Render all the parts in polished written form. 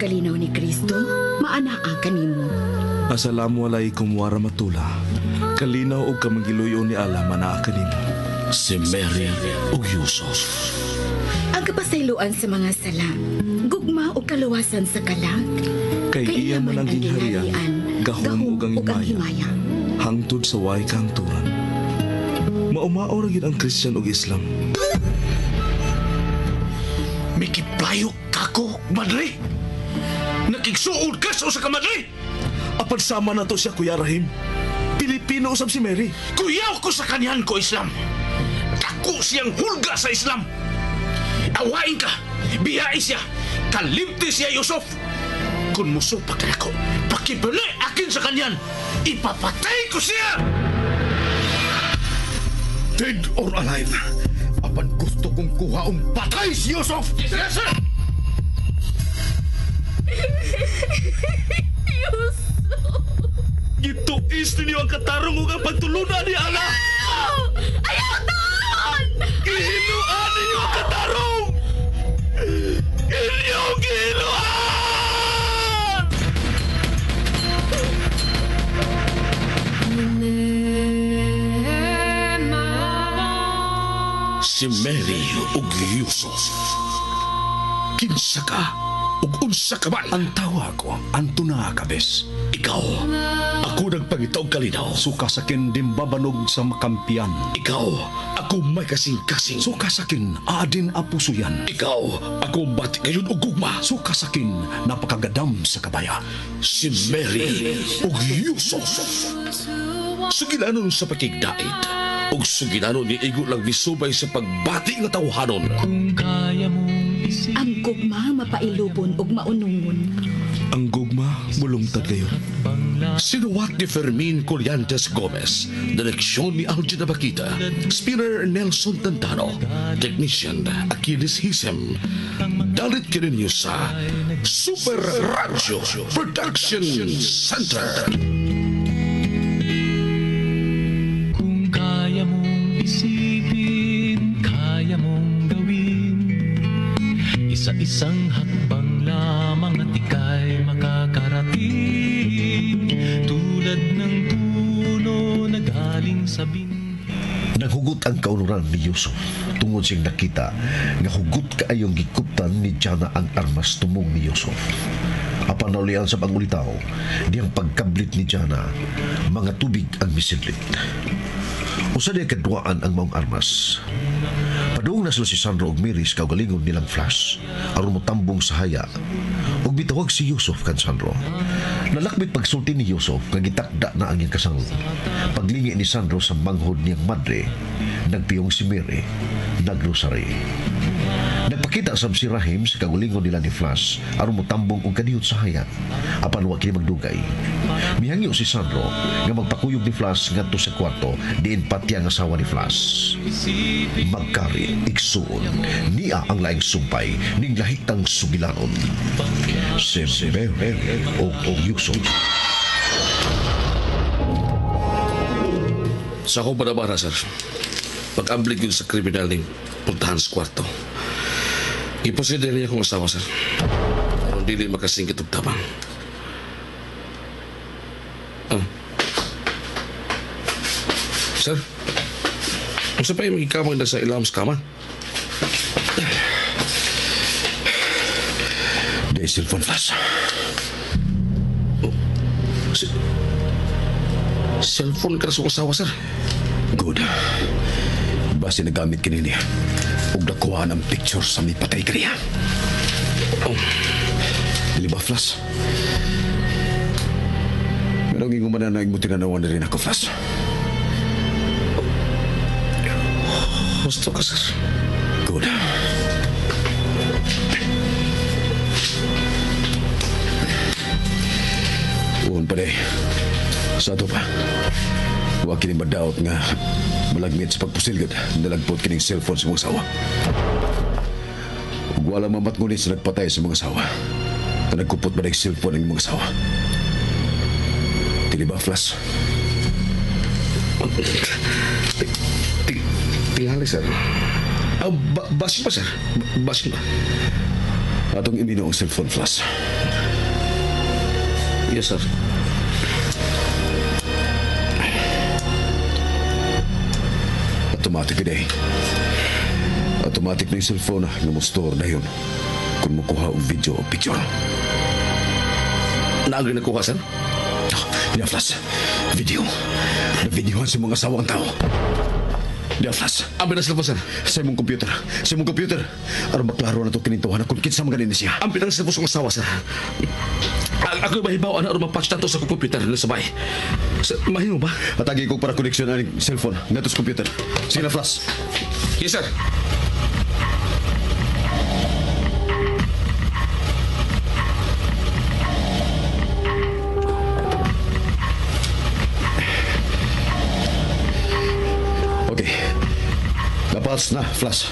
kalinaw ni Kristo, maanaa kanimo. Assalamu alaikum warahmatullah. Kalinaw og kamangiluyo ni Allah manaa kanimo. Si Mary ug Yusuf. Ang kapasayloan sa mga sala, gugma ug kaluwasan sa kalag. Kay iya man ang gingharian, gahom ug ang himaya. Hangtod sa way kahangturan. Maumao ra gyud ang Christian ug Islam. Mikiplayo kako, madre. Nakigsuod ka sa usa ka madre. Apan sama na to siya, Kuya Rahim. Pilipino usab si Mary. Kuyaw ko sa kanyan ko, Islam. Dako siyang hulga sa Islam. Awain ka, biyai siya, kalimti siya, Yusuf. Kung musupak na ako, pakibali akin sa kanyan, ipapatay ko siya! Dead or alive, apan gusto kong kuhaong patay si Yusuf! Yes, sir! Yusuf! Gituis ninyo ang katarong ug ang pagtulunan ni Allah! Ayaw taon! Gihinuan ninyo ang katarong! Inyong gihinuan! Si Mary ug Yusuf. Kinsa ka ug unsa ka man? Ang tawa ko, Antona Kabes. Ikaw, ako nagpangita og kalinaw. Suka sakin dimbabanog sa makampiyan. Ikaw, ako may kasing-kasing. Suka sakin adin apusuyan. Ikaw, ako bati ngayon og gugma. Suka sakin napakagadam sa kabaya. Si Mary ug Yusuf. Sugilanon sa pakigdait ug sugilanon ni igo lang misubay sa pagbati nga tawhanon. Kung kaya mong isipin Ang gugma mapailubon ug maunungon. Ang gugma mulungtad kayo. Sinuwat ni Fermin Collantes Gomez, direksyon ni Algin Abakita, spinner Nelson Tantano, technician Achilles Hisem. Dalit kininyo sa Super Radio Production Center. Kung kaya mong isipin, kaya mong gawin. Isa-isang hakbang lamang at ika'y makakarating. Tulad ng puno na galing sa binhi. Naghugot ang kaunuran ni Yusuf tungod siyang nakita nga hugot kaayong gikuptan ni Jana ang armas tumong ni Yusuf. Apan naulian sa pangulitaw, diyang pagkablit ni Jana, mga tubig ang misidlit. Usa diya kaduaan ang maong armas. Padung na sila si Sandro og Mary sa kaugalingon nilang Flash aron motambong sa haya. Ug bitawag si Yusuf kan Sandro. Nalakbit pagsulti ni Yusuf nga gitakda na ang iyang kasal. Paglingi ni Sandro sa manghod niyang madre, nagpiyong si Mary, nagrosary. Nagpakita sab si Rahim sa kaugalingon nila ni Flash aron motambong og kaniyot sa haya. Apan wa kini magdugay. Mihangyo si Sandro nga magpakuyog ni Flash ngadto sa kwarto diin pati ang asawa ni Flash. Magkari igsuon niya ang laing sumpay ning lahitang sugilanon. Si Mary o Yusuf. Sa akong panabara, sir, pag-amblig yun sa kriminal ning puntahan sa kwarto. Iposider niya akong asawa, sir. Aron dili makasingkit og tabang. Ah. Sir, unsa pa yung magikamang na sa ilam sa kama? Di cellphone Flash. Oh, cellphone ka na sa asawa, sir. Good. Base nagamit kini niya. Ug nakuha ng picture sa may patay kaniya. Oh. Dili ba, Flash? Pero ang ingon man na mo tinanawan na rin ako, Flash. Gusto ka, sir. Good. Uon pa day. Sa ato pa. Wa kini madaot nga malagmit sa pagpusilgad. Nalagpot kining cellphone sa mga asawa. Ug wala mamatnguni sa nagpatay sa mga asawa. Na nagkupot ba ng cellphone ang mga asawa? Dili ba, Flash? Tingali, sir. Basin pa, sir. Basin pa. Atong imino ang cellphone, Flash. Yes, sir. Automatic gid eh. Automatic na yung cellphone nga mo store na yun. Kung makuha og video o picture. Naagri nagkuha, sir? Diya, Flash. Video. Na-videohan sa mga asawa ang tao. Diya, Flash. Ang pinang cellphone, sir. Sa imong computer. Sa imong computer. Aron maklaro na ito kinintuhan kung kinsa man ganin siya. Ang pinang cellphone sa asawa, sir. Ako mahibaw ana aron mapatch nato sa akong computer na sabay. Sir, mahimo ba? Atagi ko para koneksyon ang cellphone ngadto sa computer. Sige na, Flash. Yes, sir. Okay. Napatch na, Flash.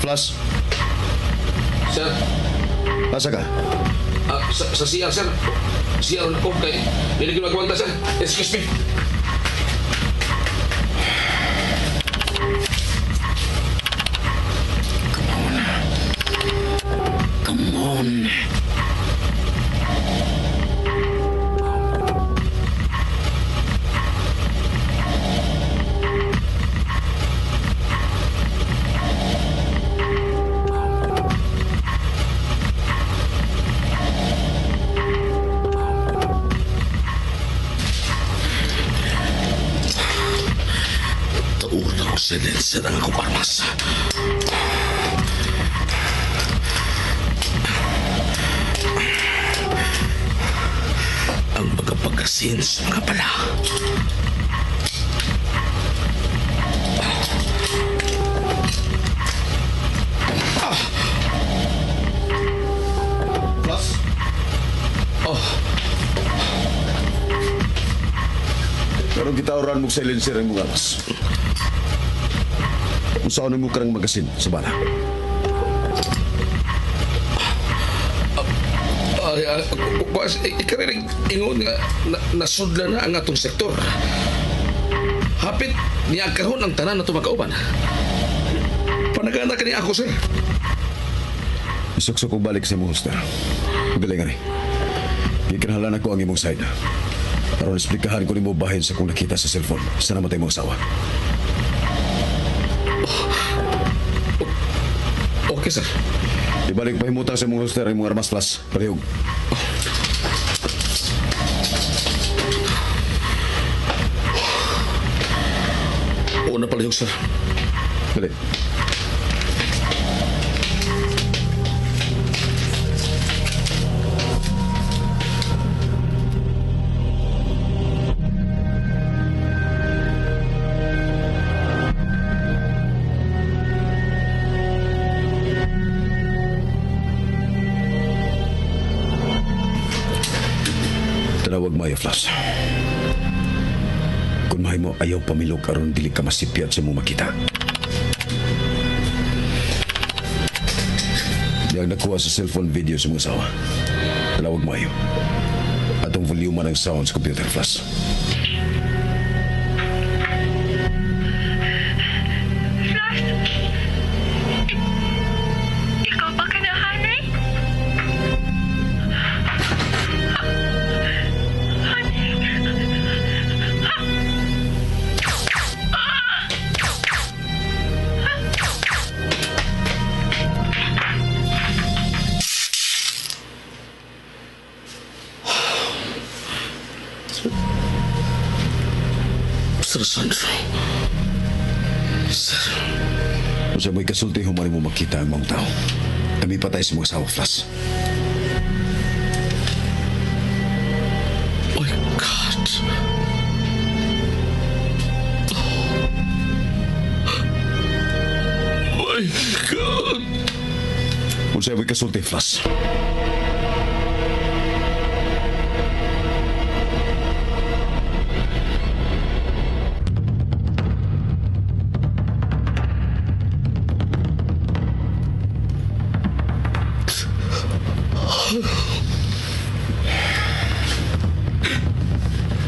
Flash, Sir, asa ka? Sa CR, sir. CR na ko kay dili ko magwanta, sir. Excuse me. Come on. Tuon ako silencer ang akong armas. Ang mga pagkasin sa mga pala. Flash? Oh, Karon kita oran mo silencer ang mong armas. Unsaon mo karang magasin sa bala? Ay, ikaw ingon nga nasudla na ang atong sektor. Hapit niya karon ang tanan na magkauban. Panagana kani ako, sir. Isuksok ko balik sa imong holster. Galing ani. Gikinahanglan ako ang imong side. Aron esplikahan ko nimo bahin sa kung nakita sa cellphone sa namatay mong asawa. Okay, sir. Ibalik pahimutang sa imong holster ang imong armas, Flash. Palihog. Una palihog, sir. Dali. Tanawag Maya, Flash. Kung mahimo ayaw pamilok aron dili ka masipyat sa imong makita. Diyang nakuha sa cellphone video sa mga asawa. Tanawag maayo. Atong volume ng sound sa computer, Flash. Flash! Ikaw ba ka na, honey? Honey? Sir Sandro. Sir. Unsa mo'y kasulti human mo makita ang mga tao. Kami patay sa mga asawa, Flash. My God. My God. Unsa mo'y kasulti, Flash.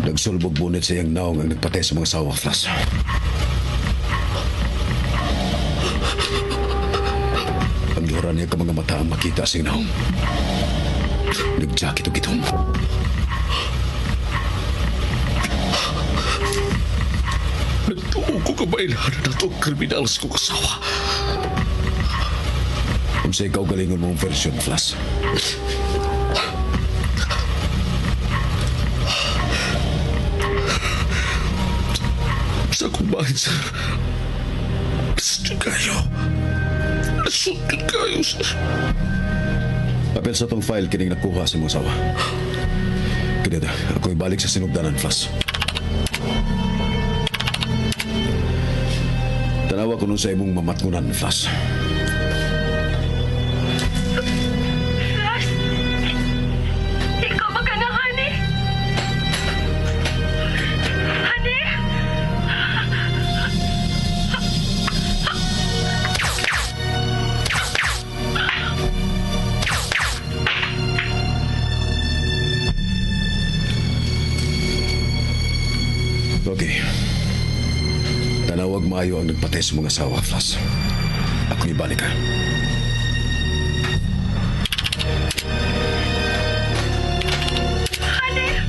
Nagsulbog bunit sa iyang naong ang nagpatay sa mga asawa, Flash. Ang lura niya ka mga mata ang makita sa iyang naong. Nag-jacket og itom. Nagtuo ko kabailahan na ito ang kriminal sa kong asawa. Unsa ikaw galingon mong version, Flash? Sa akong bahin, sir. Nasud kayo. Nasud kayo, sir. Papel sa tong file kining nakuha sa imong asawa. Kinita, ako ibalik sa sinugdanan, Flash. Tanawa ko nun sa imong mamatngunan, Flash. Flash! Ikaw ba ka na, honey? Honey? Okay. Tanawag maayo ang nagpatay sa mga asawa, Flash. Ako ibalik ka. Honey?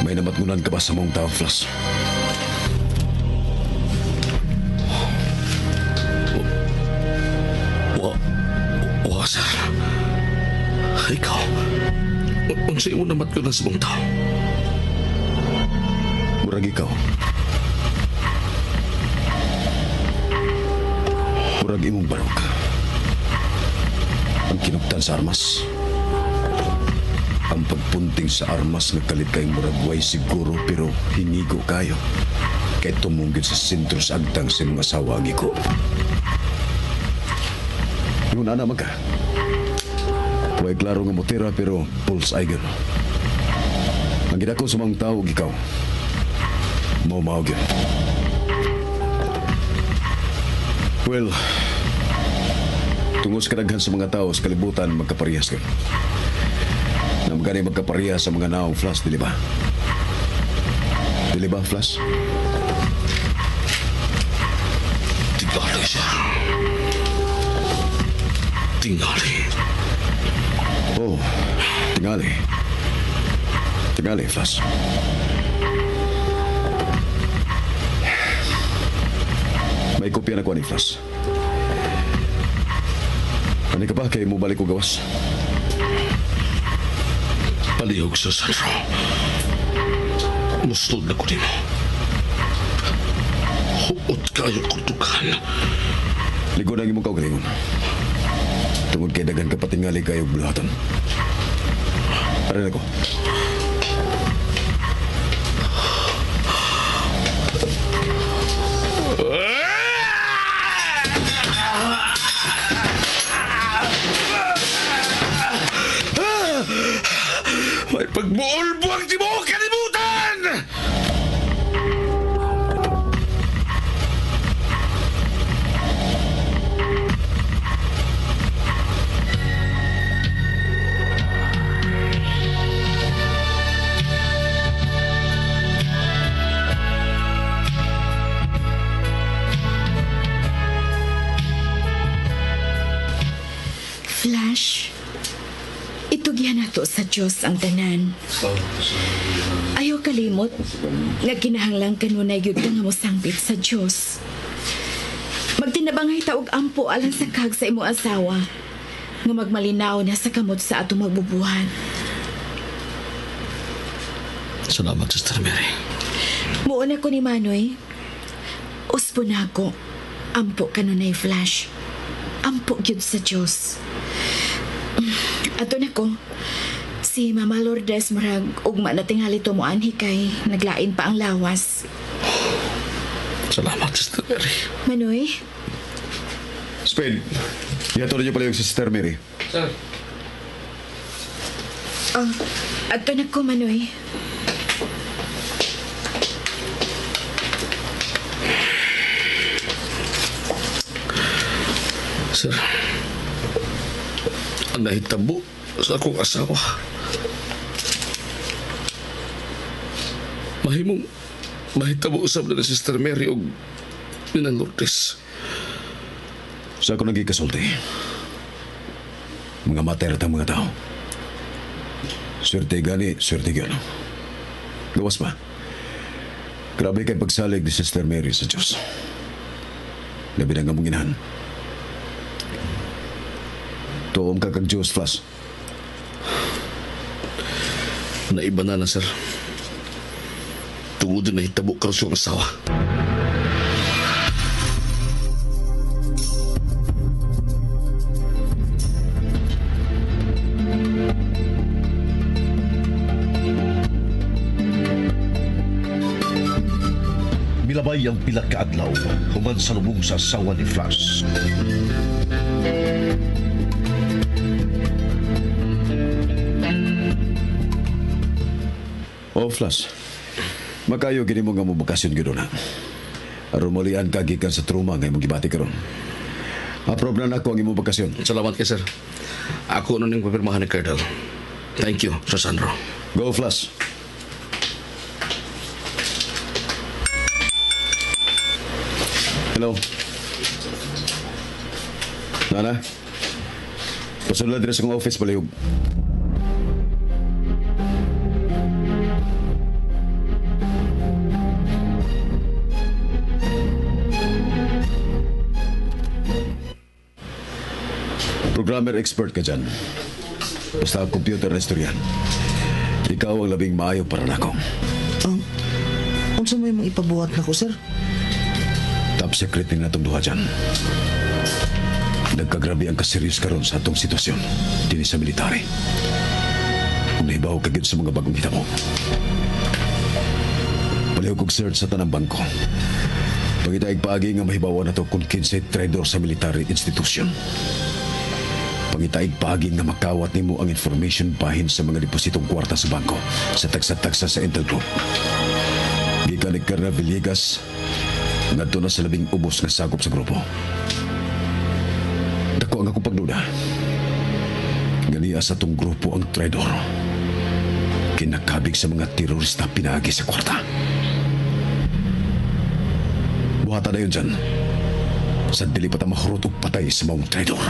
May namatngunan ka ba sa mong tao, Flash? Wa, sir. Ikaw, unsa imo namatngunan sa mong tao? Murag ikaw. Murag imong barok. Ang kinuptan sa armas. Ang pagpunting sa armas nga kalit kay murag way siguro pero hinigo kayo. Kay tumunggit sa sentro sa agtang sa imong asawa ang iko. Yun ana man ka. Way klaro nga motira pero pulse ay gano'n. Ang gidako sa mga tao ug ikaw. Mao-mao gyud. Well, tungod sa kadaghan sa mga tao sa kalibutan magkaparehas ka. Na magani magkaparehas sa mga naong Flash, dili ba? Dili ba, Flash? Tingali siya. Tingali. Oh, tingali. Tingali, Flash. May kopya na ko ni Flash. Ano ka ba kay mo balik ko gawas? Palihog sa Sandro. Muslod na ko nimo. Huot kayo kutukan. Likod ang imong kaugalingon. Tungod kay daghan ka patingali kayo buluhaton. Aray na ko. May pagbuolbo ang tibuok kalibutan! Flash, itugyan nato sa Diyos ang tanan. Ayaw kalimot, nga kinahanglan kanunay gyud ka nga mosangpit sa Diyos. Magtinabangay ta og ampo alang sa kag sa imong asawa, nga magmalinaw na sa kamot sa atong magbubuhat. Salamat, Sister Mary. Muuna ko ni Manoy. Uspo na ako. Ampo kanunay, Flash. Ampo gyud sa Diyos. Ato na ko. Si Mama Lourdes murag ugma na tingali to mo anhi kay naglain pa ang lawas. Salamat, Sister Mary. Manoy, Spade, ihatod niyo pala yung Sister Mary. Sir. Oh, ato na ko, Manoy. Sir, ang nahitabo sa akong asawa, Mahimong mahitabo usab na ni Sister Mary og ni Lourdes. Sa ako nagikasulti, mga mater at ang mga tao. Swerte gani, swerte gyud. Gawas pa. Grabe kay pagsalig ni Sister Mary sa Diyos. Labi na nga mong inahan. Tuom ka kag Diyos, Flash. Naiba na na, sir. Tungod na hitabo karon sa asawa. Milabay ang pila kaadlaw human sa lubong sa asawa ni Flash. Oh, Flash. Makayo gini mo nga mo bakasyon gyud na. Aron molian ka gikan sa trauma nga imong gibati karon. Approve na nako ang imong bakasyon. Salamat kay sir. Ako na ning papirmahan ni Colonel. Thank you, Sir Sandro. Go, Flash. Hello. Nana? Pasulod diri sa akong office palihog. Programmer expert ka dyan. Basta computer na istoryan. Ikaw ang labing maayo para nako. Unsa may mong ipabuhat nako, sir? Top secret ni natong duha dyan. Nagkagrabe ang kaserious karon sa atong sitwasyon dinhi sa military. Kung nahibaw ka gyud sa mga bagong hitabo. Palihog kog search sa tanang bangko. Pangitaig paagi nga mahibawan nato kung kinsay traidor sa military institution. Pangitaig paagi nga makawat nimo ang information bahin sa mga depositong kwarta sa bangko sa tagsa-tagsa sa Intel Group. Gikan ni Colonel Villegas, ngadto na sa labing ubos nga sakop sa grupo. Dako ang akong pagduda. Ganiya sa tong grupo ang traidor. Kinakabig sa mga terorista pinaagi sa kwarta. Buhatan na yun dyan. Sa dili pa ta mahurot og patay sa maong traidor.